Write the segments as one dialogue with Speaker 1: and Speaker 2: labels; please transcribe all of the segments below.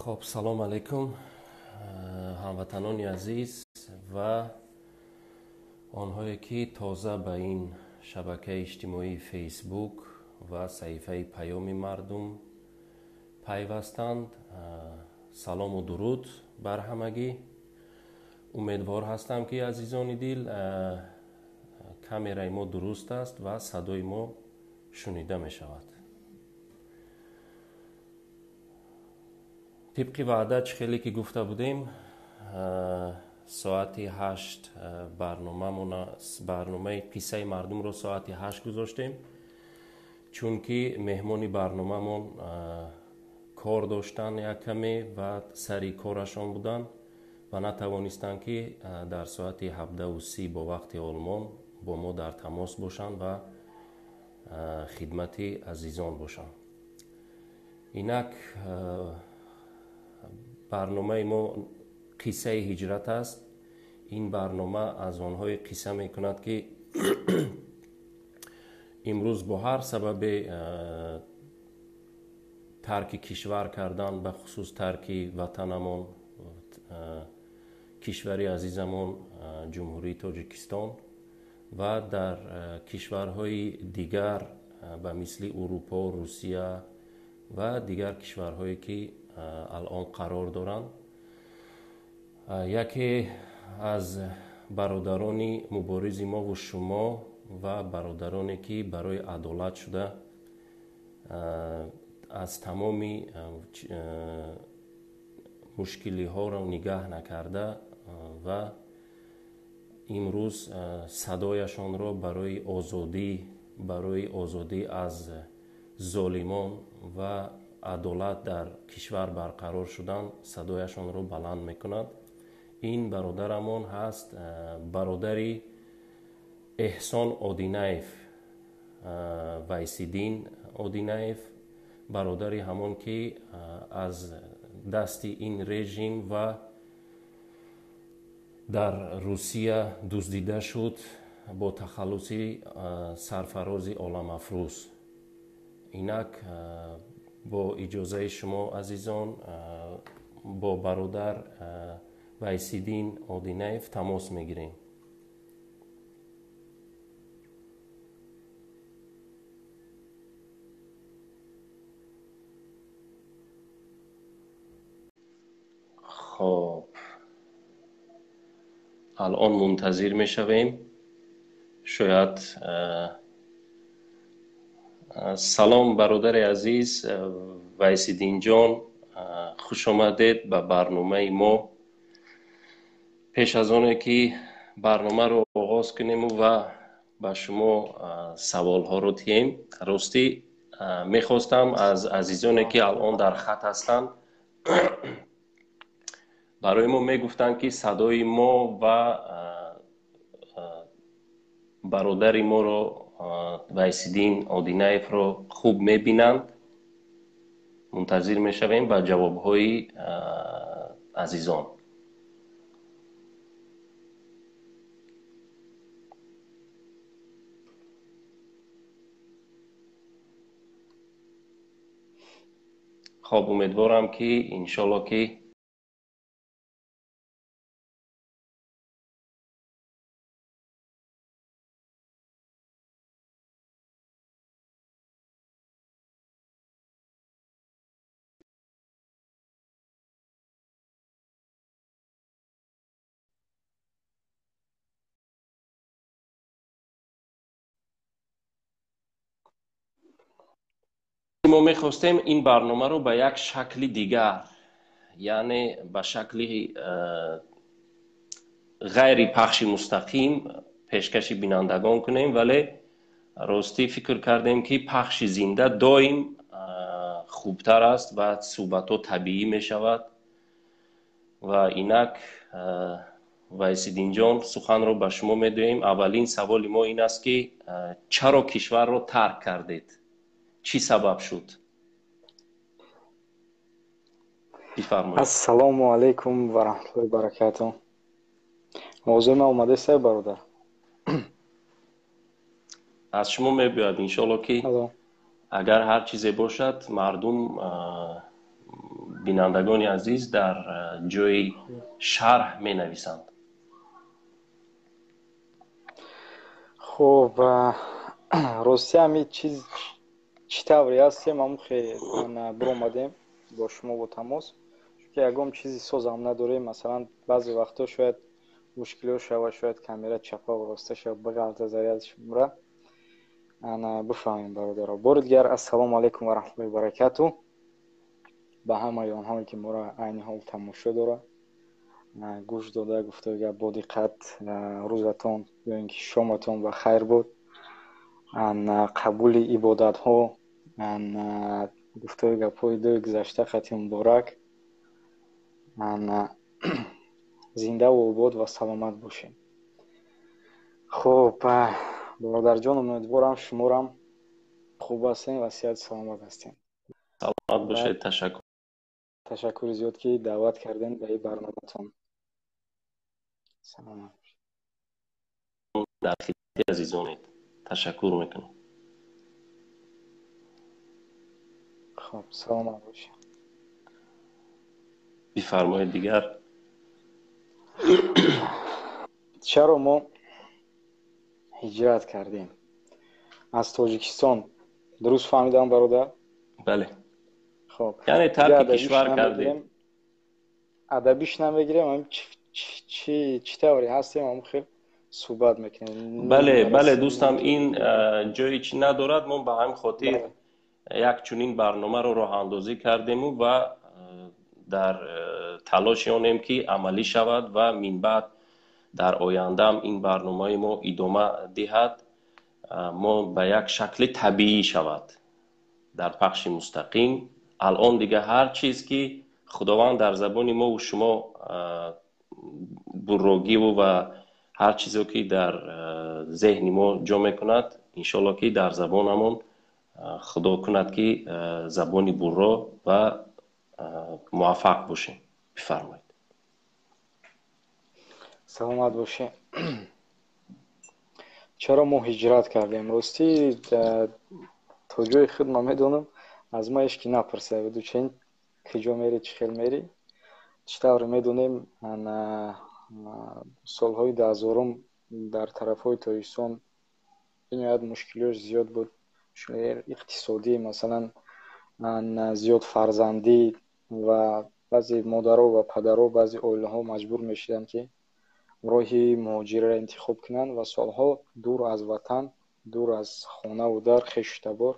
Speaker 1: Хоб, салом алейкум, ҳамватанони азиз ва онҳое ки тоза ба ин шабакаи иҷтимоии Фейсбук ва саҳифаи Паёми мардум пайвастанд. Салому дуруд бар ҳамагӣ. Умедвор ҳастам, ки азизони дил, камераи мо дуруст аст ва садои мо шунида мешавад. Тибқи ваъда, чӣ хеле ки гуфта будем, соати 8 барномаи қиссаи мардумро соати 8 гузоштем, чунки меҳмони барномамон кор доштанд як каме ва сари корашон буданд ва натавонистанд, ки дар соати 17:30 бо вақти Олмон бо мо дар тамос бошанд ва хидмати азизон бошанд. Инак, барномаи мо қиссаи ҳиҷрат аст. Ин барнома аз онҳое қисса мекунад, ки имрӯз бо ҳар сабабе тарки кишвар кардан, бахусус тарки ватанамон, кишвари азизамон, Ҷумҳурии Тоҷикистон, ва дар кишварҳои дигар ба мисли Урупо, Русия ва дигар кишварҳое ки алон қарор доранд. Яке аз бародарони муборизи мову шумо ва бародароне ки барои адолат шуда аз тамоми мушкилиҳоро нигаҳ накарда ва имрӯз садояшонро барои озодӣ, барои озодӣ аз золимон ва адолат дар кишвар барқарор шудан садояшонро баланд мекунад. Ин бародарамон ҳаст бародари Эҳсон Одинаев, Вайсиддин Одинаев, бародари ҳамон ки аз дасти ин режим ва дар Русия дуздида шуд бо тахаллуси Сарфарози оламафрӯз. Инак, бо иҷозаи шумо, азизон, бо бародар Вайсиддин Одинаев тамос мегирем. Хоб, алон мунтазир мешавем. Шояд. Салом, бародари азиз Вайсиддинҷон, хуш омадед ба барномаи мо. Пеш аз оне ки барномаро оғоз кунему ва ба шумо саволҳоро диҳем, ростӣ мехостам аз азизоне ки алон дар хат ҳастанд, барои мо мегуфтанд, ки садои мо ва бародари моро, Вайсиддин Одинаевро, хуб мебинанд. Мунтазир мешавем ба ҷавобҳои азизон. Хоб, умедворам, ки иншолло ки мо мехостем ин барномаро ба як шакли дигар, яъне ба шакли ғайри пахши мустақим пешкаши бинандагон кунем, вале ростӣ фикр кардем, ки пахши зинда доим хубтар аст ва суҳбатҳо табиӣ мешавад. Ва инак, Вайсиддинҷон, суханро ба шумо медиҳем. Аввалин саволи мо ин аст, ки чаро кишварро тарк кардед, чӣ сабаб шуд? Бифармоед.
Speaker 2: Ассалому алайкум ва раҳматуллоҳи баракату. Мавзӯи ман омадааст, бародар?
Speaker 1: Аз шумо мебиёяд, иншолло ки агар ҳар чизе бошад, мардум Бинандагони азиз дар ҷои шарҳ менависанд.
Speaker 2: Хуб, рости ҳамин чиз чӣ тавре ҳастем, ҳамун биромадем бо шумо бо тамос, чунки ягон чизи созам надорем. Масалан, баъзе вақтҳо шояд мушкилиҳо шавад, шояд камера чапа ва роста шавад, биғалта зарядаш бимра. Ана бифаҳмем, бародаро. Бори дигар ассалому алайкум ва раҳматуллоҳи ва баракату ба ҳамаи онҳое ки моро айни ҳол тамошо дорад, гӯш дода, гуфтаи гап бо диққат. Рӯзатон ё ин ки шоматон ба хайр буд. Қабули ибодатҳо, гуфтаи гапҳои дуи гузашта хати муборак. Зиндаву обод ва саломат бошед. Хуб, бародарҷон, умедворам шуморам хуб ҳастем ва сиҳату саломат ҳастем.
Speaker 1: Саломат бошед, ташаккур.
Speaker 2: Ташаккури зиёд, ки даъват кардем ба ин барноматон. Саломат бошед.
Speaker 1: Дар хидмати азизонед. Ташаккур мекунам.
Speaker 2: Хуб, саломат бошед.
Speaker 1: Бифармоед дигар.
Speaker 2: Чаро мо ҳиҷрат кардем аз Тоҷикистон? Дуруст фаҳмидам, бародар?
Speaker 1: Бале.
Speaker 2: Хуб.
Speaker 1: Яъне тарки кишвар кардем.
Speaker 2: Адабиш намегирем, ҳам чӣ тавре ҳастем, ҳам хел суҳбат мекунем.
Speaker 1: Бале, бале, дӯстам, ин ҷои чӣ надорад. Мо ба ҳамин хотир як чунин барномаро роҳандозӣ кардему ва дар талоши онем, ки амалӣ шавад ва минбаъд дар ояндаам ин барномаи мо идома диҳад, мо ба як шакли табиӣ шавад дар пахши мустақим. Алон дига ҳар чиз ки Худованд дар забони мову шумо буррогиву ва ҳар чизе ки дар зеҳни мо ҷо мекунад, иншолло ки дар забонамон Худо кунад, ки забони бурро ва муваффақ бошем. Бифармоед.
Speaker 2: Саломат бошед. Чаро мо ҳиҷрат кардем? Ростӣ, то ҷои худ ман медонам, аз ма ҳеч ки напурсида буд, чен куҷо мери, чӣ хел мери. Чӣ тавре медонем, солҳои 2000 дар тарафҳои Тоҷикистон бениҳоят мушкилиҳош зиёд буд. Мушкилиҳои иқтисодӣ, масалан, зиёд фарзандӣ ва баъзе модаро ва падаро, баъзе оилаҳо маҷбур мешуданд, ки роҳи муҳоҷирро интихоб кунанд ва солҳо дур аз ватан, дур аз хонаву дар, хешу табор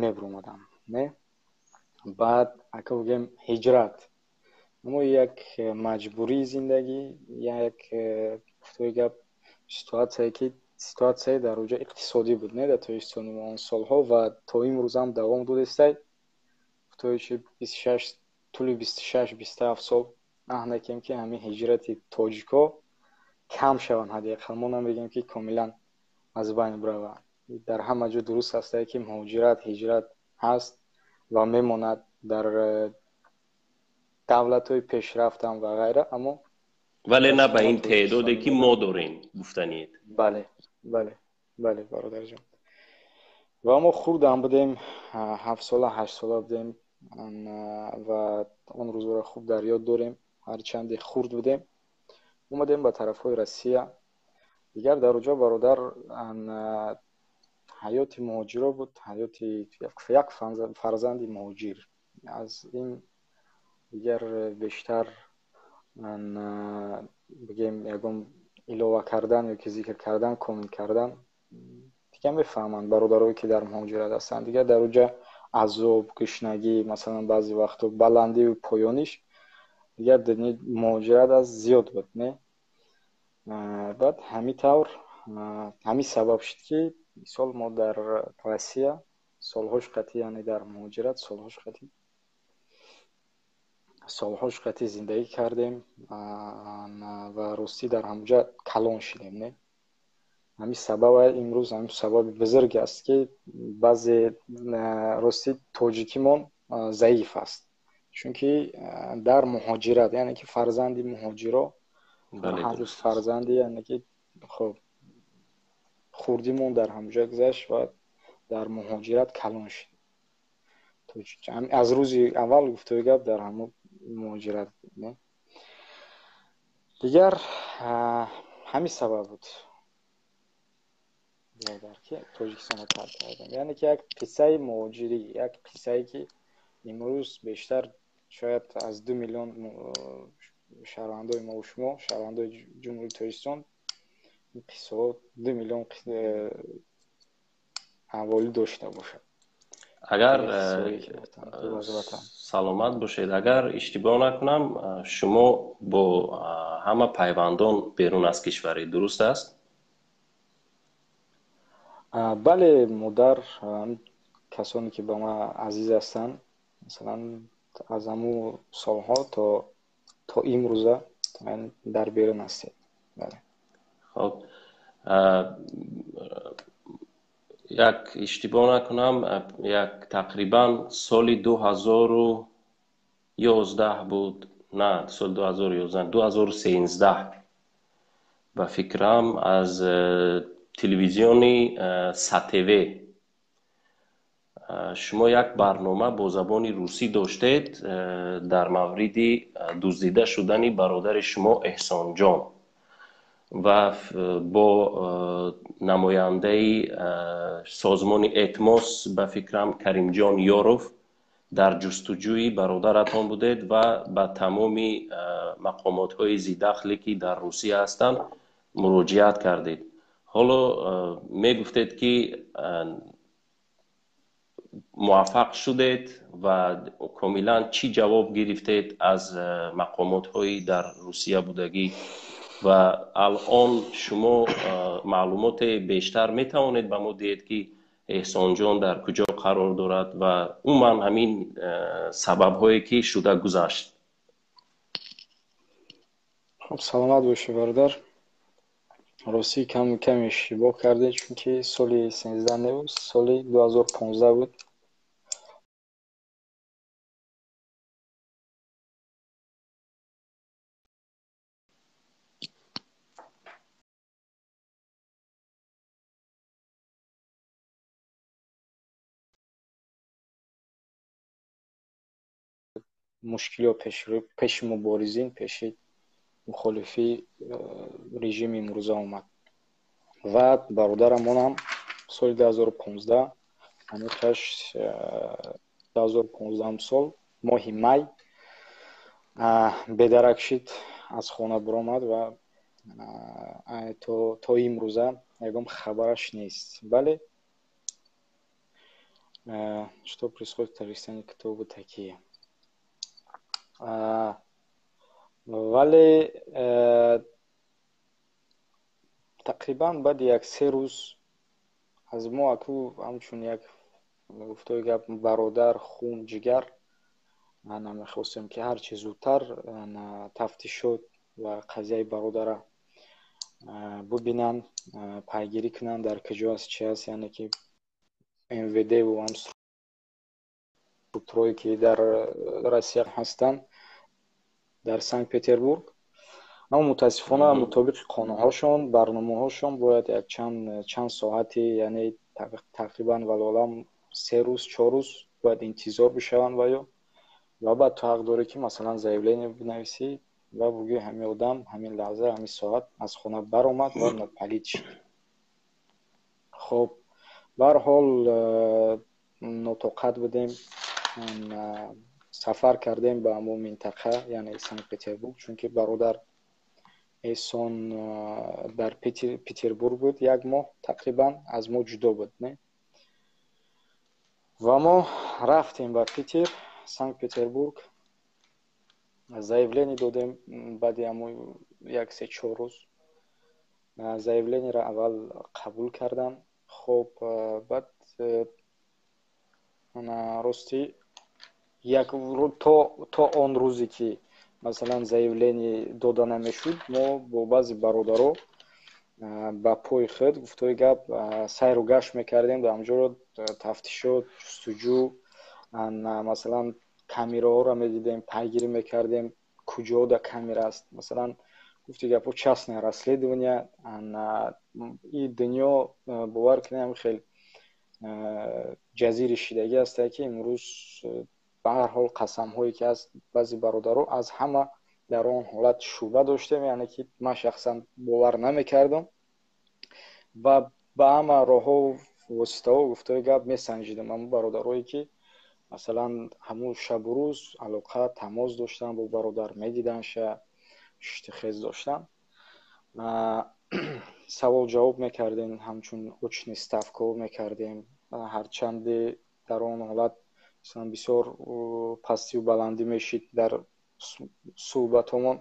Speaker 2: мебуромаданд. Не? Баъд ака бигӯем, ҳиҷрат аммо як маҷбурии зиндагӣ, як гуфтои гап ситуатсияе ки ситуатсияе дар оҷа иқтисодӣ буд, не, дар Тоҷикистони мо он солҳо ва то имрӯзам давом додестай. Гуфтои чи 26, тӯли 26, 27 сол аҳнакем, ки ҳамин ҳиҷрати тоҷико кам шаванд ҳадди ақал. Мо намегӯем, ки комилан аз байн бираванд. Дар ҳама ҷо дуруст ҳастае, ки муҳоҷират, ҳиҷрат ҳаст ва мемонад дар давлатҳои пешрафтам ва ғайра, аммо
Speaker 1: вале на ба ин теъдоде, ки мо дорем, гуфтаниед.
Speaker 2: Бале, бале, бале, бародарҷон. Ва мо хурдам будем, 7 сола, 8 сола будем ва он рӯзҳоро хуб дар ёд дорем. Ҳарчанде хурд будем, омадем ба тарафҳои Россия. Дигар дар оҷо, бародар, ҳаёти муҳоҷиро буд, ҳаёти як фарзанди муҳоҷир. Аз ин дигар бештар бигем, ягон илова кардан ё ки зикр кардан, комил кардан, дигар мефаҳманд бародарое, ки дар муҳоҷират ҳастанд. Дигар дар оҷа азоб, гушнагӣ, масалан, баъзе вақтҳо баландиву поёниш дигар муҳоҷират аз зиёд буд, не? Баъд ҳамин тавр, ҳамин сабаб шуд, ки мисол мо дар Россия солҳош қатъӣ, яъне дар муҳоҷират солҳош қатъӣ зиндагӣ кардем ва ростӣ дар ҳамонҷа калон шудем, не? Ҳамин сабаба имрӯз, ҳамин сабаби бузург аст, ки баъзе ростӣ тоҷикимон заиф аст, чунки дар муҳоҷират, яъне ки фарзанди муҳоҷиро ҳар рӯз фарзанди, яъне ки хоб хурдимон дар ҳамонҷа гузашт ва дар муҳоҷират калон шудем. Аз рӯзи аввал гуфтои гап дар ҳамон муҳоҷират будем. Дигар ҳамин сабаб буд, бародар, ки Тоҷикистонро тарк кардем. Яъне ки як қиссаи муҳоҷирӣ, як қиссае ки имрӯз бештар шояд аз 2 миллион шаҳрвандои мову шумо, шаҳрвандои Ҷумҳурии Тоҷикистон, ин қиссаҳо 2 миллион аҳволӣ дошта бошад.
Speaker 1: Агар саломат бошед, агар иштибоҳ накунам, шумо бо ҳама пайвандон берун аз кишварӣ, дуруст аст?
Speaker 2: Бале, модар, касоне ки ба ман азиз ҳастанд, масалан, аз ҳамун солҳо то имрӯза дар берун ҳастем, бале.
Speaker 1: Хоб, як иштибоҳ накунам, як тақрибан соли 2011 буд, на соли 2011, 2013 ба фикрам, аз телевизиони САТВ шумо як барнома бо забони русӣ доштед дар мавриди дуздида шудани бародари шумо Эҳсонҷон ва бо намояндаи созмони Этмос, ба фикрам, Каримҷон Ёров дар ҷустуҷӯи бародаратон будед ва ба тамоми мақомотҳои зидахле, ки дар Русия ҳастанд, муроҷиат кардед. Ҳоло мегуфтед, ки муваффақ шудед ва комилан чӣ ҷавоб гирифтед аз мақомотҳои дар Русия будагӣ ва алон шумо маълумоти бештар метавонед ба мо диҳед, ки Эҳсонҷон дар куҷо қарор дорад ва умуман ҳамин сабабҳое, ки шуда гузашт?
Speaker 2: Хуб, саломат бошӣ, бародар. Ростӣ, каме иштибоҳ кардед, чунки соли 13 небуд, соли 2015 буд. Мушкилиҳо пеши муборизин, пеши мухолифи режими имрӯза омад ва бародарамонам соли 2015, аниқаш 2015 сол моҳи май бедарак шид, аз хона биромад ва то имрӯза ягон хабараш нест. Бале, что происходит в Таджикистане, кто вы такие? Вале тақрибан баъди як се рӯз аз мо аку ҳамчун як, гуфтои гап, бародар, хун, ҷигар мехостем, ки ҳарчи зудтар тафтишот ва қазияи бародара бубинанд, пайгирӣ кунанд, дар куҷо аст, чи аст, яъне ки МВД ву ҳам структурое, ки дар Россия ҳастанд, дар Санкт Петербург. Аммо мутаассифона, мутобиқи қонунҳошон, барномаҳошон бояд як чанд соати, яъне тақрибан, валлоҳу аълам, 3 рӯз, 4 рӯз бояд интизор бишаванд ва ё ва баъд ту ҳақ дорӣ, ки масалан заявление бинависӣ ва бугӯӣ, ҳамин одам ҳамин лаҳза, ҳамин соат аз хона баромад ва нопадид шуд. Хоб, баҳар ҳол, нотоқат будем, сафар кардем ба ҳамон минтақа, яъне Санкт Петербург, чунки бародар Эҳсон дар Петербург буд, як моҳ тақрибан аз мо ҷудо буд, не? Ва мо рафтем ба Питер, Санкт Петербург, заявление додем. Баъди ҳамон як се чор рӯз заявлениеро аввал қабул кардам. Хоб, баъд, ростӣ, як то он рӯзе, ки масалан заявление дода намешуд, мо бо баъзе бародаро ба пои худ, гуфтои гап, сайру гашт мекардем дар ҳамҷоро, тафтишот, ҷустуҷӯ, масалан камераҳоро медидем, пайгирӣ мекардем, куҷо да камера аст. Масалан, гуфти гапҳо, частное расследование. И дунё, бовар кунем, хел Ҷазири шидагӣ ҳастае, ки имрӯз ба ҳар ҳол қасамҳое ки аз баъзе бародаро аз ҳама дар он ҳолат шӯъба доштем, яъне ки ман шахсан бовар намекардам ва ба ҳама роҳҳо, воситаҳо, гуфтаҳои гап месанҷидам ҳамун бародарое, ки масалан ҳамун шабу рӯз алоқа, тамос доштан бо бародар, медиданша, шиштихез доштан, савол ҷавоб мекардем, ҳамчун очный ставка мекардем. Ҳарчанде дар он ҳолат масалан бисёр пастию баландӣ мешид дар суҳбатомон,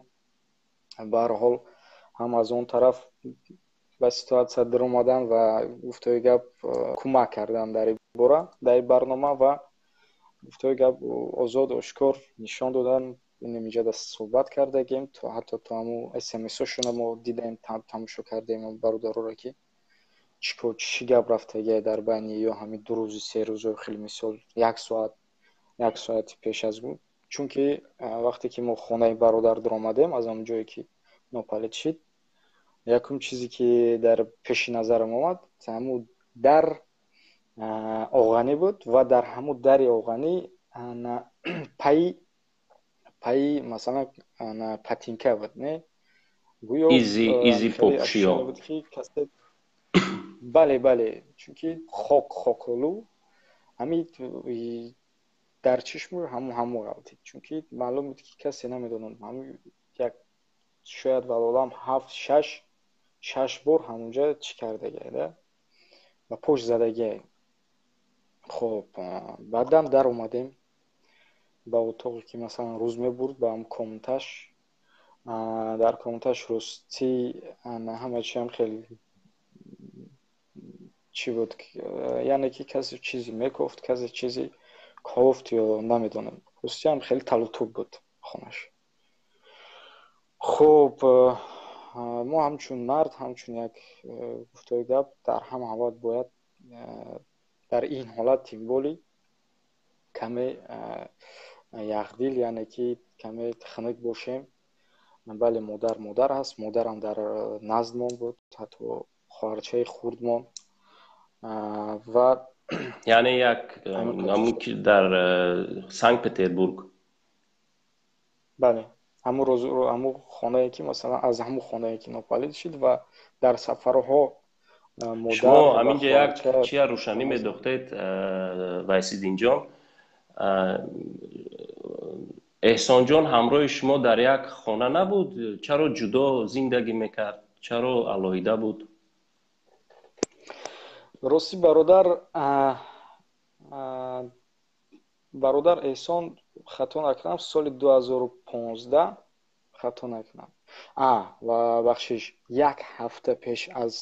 Speaker 2: ба ҳар ҳол ҳам аз он тараф ба ситуация даромадан ва, гуфтаҳои гап, кӯмак кардан дар ин бора, дар ин барнома, ва, гуфтаҳои гап, озод ошкор нишон додан. Инҷа суҳбат кардагем, то ҳатто то ҳамун смсошона мо дидаем, тамошо кардем бародароро, ки чикор, чӣ гап рафтагия дар байни ё ҳамин 2 рӯзи, 3 рӯзо, хеле мисол як соат, як соати пеш аз, чунки вақте ки мо хонаи бародар даромадем, аз ҳамон ҷое ки нопалид шид, якум чизе ки дар пеши назарам омад, ҳамун дар оғанӣ буд ва дар ҳамун дари оғанӣ пайи масалан патинка буд, не?
Speaker 1: Гӯё изи попшиё.
Speaker 2: Буд ки касе, бале, чунки хок, хоколу, ҳами дар чишму ҳаму ғалтид, чунки маълум буд, ки касе, намедонам, ҳаму як шояд валолам ҳафт, шаш бор ҳамунҷа чӣ кардагида ва пош задагиа. Хоб, баъдан дар омадем ба утоқе, ки масалан рӯз мебурд, ба ҳам комнаташ. Дар комнаташ ростӣ ҳама чиам хеле чӣ буд, яъне ки касе чизе мекофт, касе чизе кофт ё намедонам, ростиам хеле талутуб буд хонаш. Хуб, мо ҳамчун мард, ҳамчун як, гуфтаи гап, дар ҳама ҳолат бояд дар ин ҳолат тем более каме яхдил, яъне ки каме хунук бошем. Бале, модар модар аст, модарам дар наздмон буд, ҳатто хоҳарчаи хурдмон ва
Speaker 1: Яъне як ҳамун ки дар Санкт Петербург?
Speaker 2: Бале, ҳамун рӯз, ҳамун хонае ки масалан аз ҳамун хонае ки нопалид шид ва дар сафарҳо.
Speaker 1: Шумо ҳаминҷа як чия рӯшанӣ медохтед, Вайсиддинҷон. Эҳсонҷон ҳамроҳи шумо дар як хона набуд? Чаро ҷудо зиндагӣ мекард? Чаро алоҳида буд?
Speaker 2: Ростӣ, бародар Эҳсон, хато накунам, соли 2015, хато накунам, ва бахшиш, як ҳафта пеш аз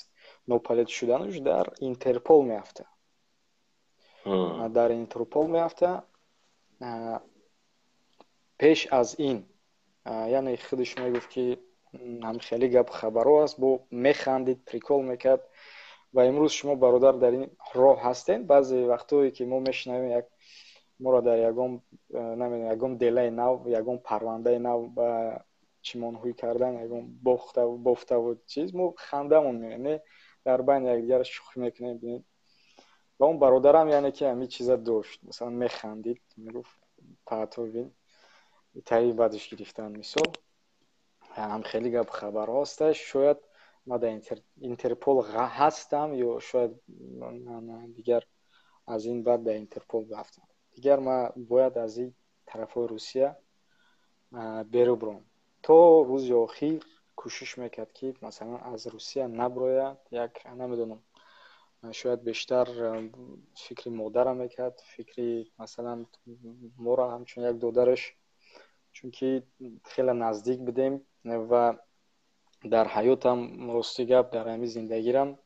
Speaker 2: нопалид шуданаш дар Интерпол меафта, дар Интерпол меафта. Пеш аз ин, яъне худаш мегуфт, ки ҳам хеле гап хабаро аст, бо механдид, прикол мекард. Ва имрӯз шумо, бародар, дар ин роҳ ҳастем. Баъзе вақтое ки мо мешунавем, як моро дар ягон, намедонам, ягон делаи нав, ягон парвандаи нав ба чимонҳӯй кардан, ягон бофтаву чиз, мо хандамон меояд, не? Дар байни якдигар шӯхӣ мекунем, бинед. Ва он бародарам, яъне ки ҳамин чиза дошт, масалан механдид, мегуфт: «Паато бин, таи бадиш гирифтан». Мисол, ҳам хеле гап хабарҳо ҳасташ, шояд ма дар Интерпол ҳастам ё шояд дигар аз ин баъд дар Интерпол рафтам, дигар ма бояд аз ин тарафҳои Русия берун биром. То рӯзи охир кӯшиш мекард, ки масалан аз Русия наброяд. Як, намедонам, шояд бештар фикри модарам мекард, фикри масалан моро ҳамчун як додараш, чунки хеле наздик будем. Ва дар ҳаётам, рости гап, дар ҳамин зиндагирам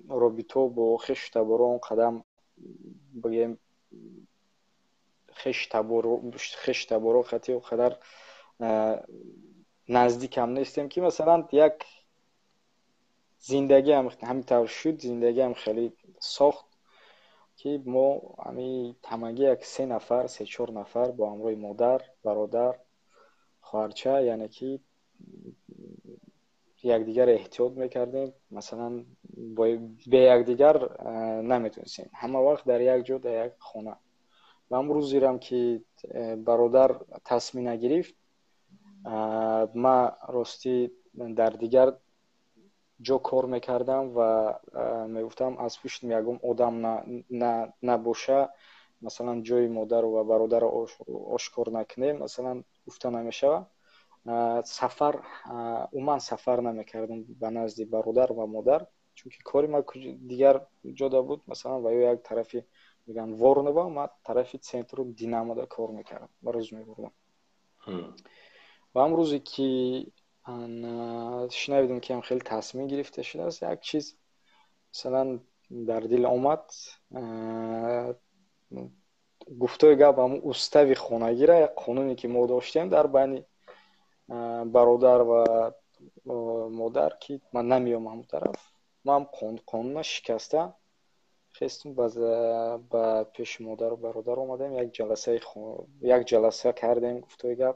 Speaker 2: робито бо хешу таборо он қадам, бигем, хешу таборо хати он қадар наздикам нестем, ки масалан як зиндагиам ҳамин тавр шуд, зиндагиам хеле сохт, ки мо ҳами ҳамагӣ як се нафар, се чор нафар бо ҳамроҳи модар, бародар, хоҳарча, яъне ки якдигарро эҳтиёт мекардем. Масалан Бе якдигар наметонистем, ҳама вақт дар як ҷо, дар як хона. Ва ҳам рӯзерам ки бародар тасмина гирифт, ма ростӣ дар дигар ҷо кор мекардам ва мегуфтам, аз пуштим ягон одам набоша, масалан, ҷои модару ва бародарро ошкор накунем, масалан, гуфта намешавад. Сафар, умуман сафар намекардам ба назди бародар ва модар, чунки кори ма дигар ҷода буд. Масалан, ва ё як тарафи, мегӯянд, Воронова, ма тарафи центру Динамода кор мекардам ва рӯз мебурдам. Ва ҳам рӯзе ки шунавидам, ки ҳам хеле тасмим гирифта шудааст, як чиз, масалан, дар дил омад. Гуфтои гап, ҳамун устави хонагира, як қонуне ки мо доштем дар байни бародар ва модар, ки ман намеём ҳамун тараф, ман қонуна шикаста хестум, ба пеши модару бародар омадем, як ҷаласа кардем, гуфтои гап.